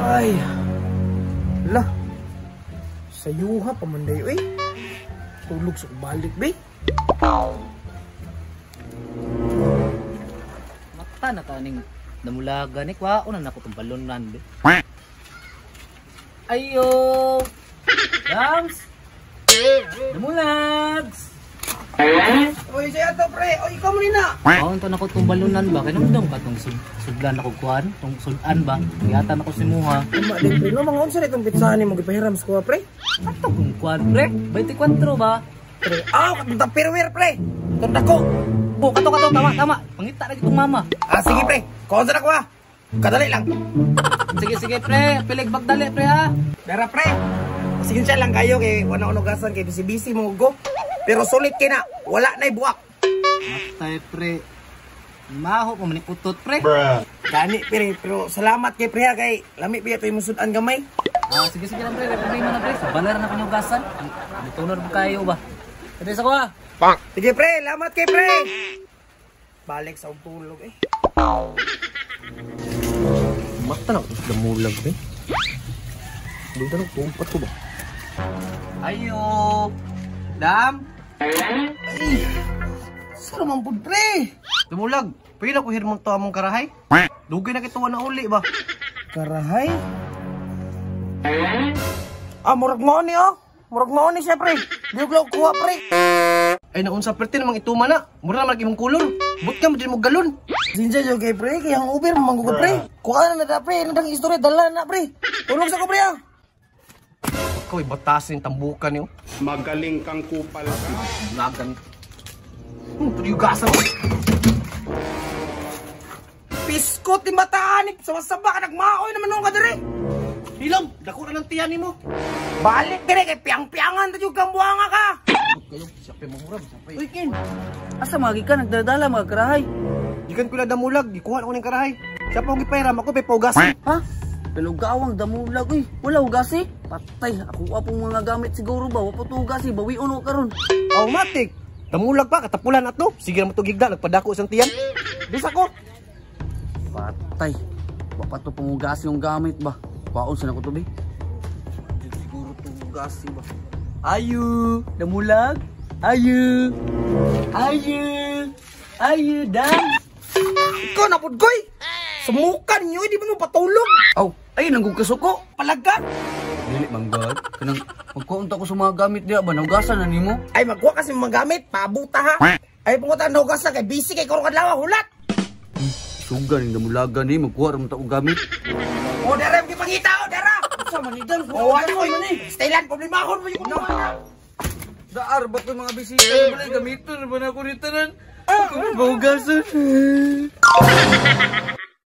Ay. Lah. Sayuha pa man dayo eh. Tulog sa balik be. Mata na taning namulaga ni kwaon na nako tong balonan be. Ayo. Dams. Namulags. Oy, siya to pre. Oy, ikaw mo na. Kwaon to nako tong balonan ba kay namdam ka tong sudlan nako kuan, tong sudan ba. Gihatan nako si muha. Tama din pre, no mga unsa na itong pitsahan nimo gipahiram sa kuha pre? Ato kung kuan pre, 24 ba? Pre, aw, katong tupperware pre. Itong dako. Oh, kato kato tama tama. Pangita na gitong mama. Ah, sige pre. Kuha sa na kuha. Kadali lang. Sige sige pre, pilig bagdali pre ha. Dara pre. Sige siya lang kayo kay wala unugasan kay busy-busy mo go. Pero sulit kay na, wala na'y buwak. Matay pre. Maho pa man utot pre. Gani pre, pero salamat kay pre ha kay lami pa ito yung musudan gamay. Ah, sige sige lang pre, may problema na pre. Sa balar na kanyugasan. Mitunor mo kayo ba? Sabi sa kuha. Sige pre, salamat kay pre. Balik sa tulog eh. Mata na ko sa damulag eh. Doon tanong, tumpat ko ba? Ayo. Dam. Ay, saan naman po pre? Damulag, pwede ko hirmong to among karahay? Dugay na kituwa na uli ba? Karahay? Ah, murag mo ni oh. Murag mo ni siya pre. Di ko kuha pre. Ay naunsa perte namang ituma na. Mura naman imong kulor. But ka mo din mo galon. Sinja jo kay pre, kay ang Uber manggugo pre. Kuha na na pre, nandang istorya dala na pre. Tulong sa ko pre ah. Ikaw ay batasin tambukan niyo. Magaling kang kupal ka. Lagan. Pudiyugasan mo. Piskot ni mataan, sama-sama ka nagmaoy naman nung ka dire. Hilom, dako na ng tiyan nimo. Balik dire kay piang-piangan ta jud kang buanga ka. Kayo, siya pa murab, siya pa. Uy Ken. Asa magi ka nagdadala mga karahay? Gikan ko na damulag, gikuha ko ning karahay. Siya pa akong gipairam, ako pa paugasan. Ha? Pero gawang damulag uy, wala ugasi. Patay, ako pong mga gamit siguro ba, wa po to ugasi, bawion ko karon. Automatic. Damulag pa, katapulan ato. Sige na mo to gigda, nagpadako isang tiyan. Bisa ko. Patay. Wa pa to pong ugasi yung gamit ba. Kwaon sa nako to be. Siguro to ugasi ba. Ayu, damulag. Ayu. Ayu. Ayu, dam. Ikaw na pud koy. Sumukan niyo, di ba mo patulog? Aw, ayun ang kasuko. Palagan. Dili man god. Kanang magkuunta ko sa mga gamit diya ba naugasan na nimo? Ay magkuha kasi mga gamit, pabuta ha. Ay pungutan naugasan kay busy kay karong adlaw hulat. Suga ning damulagan ni magkuha ra man ta og gamit. O dara yung gipangita o dara. Sa man idan O ano koy? Stylan problemahon mo yung kuno. Daar ba to mga bisita balay gamiton ba na ko ni tanan? Ako maugasan.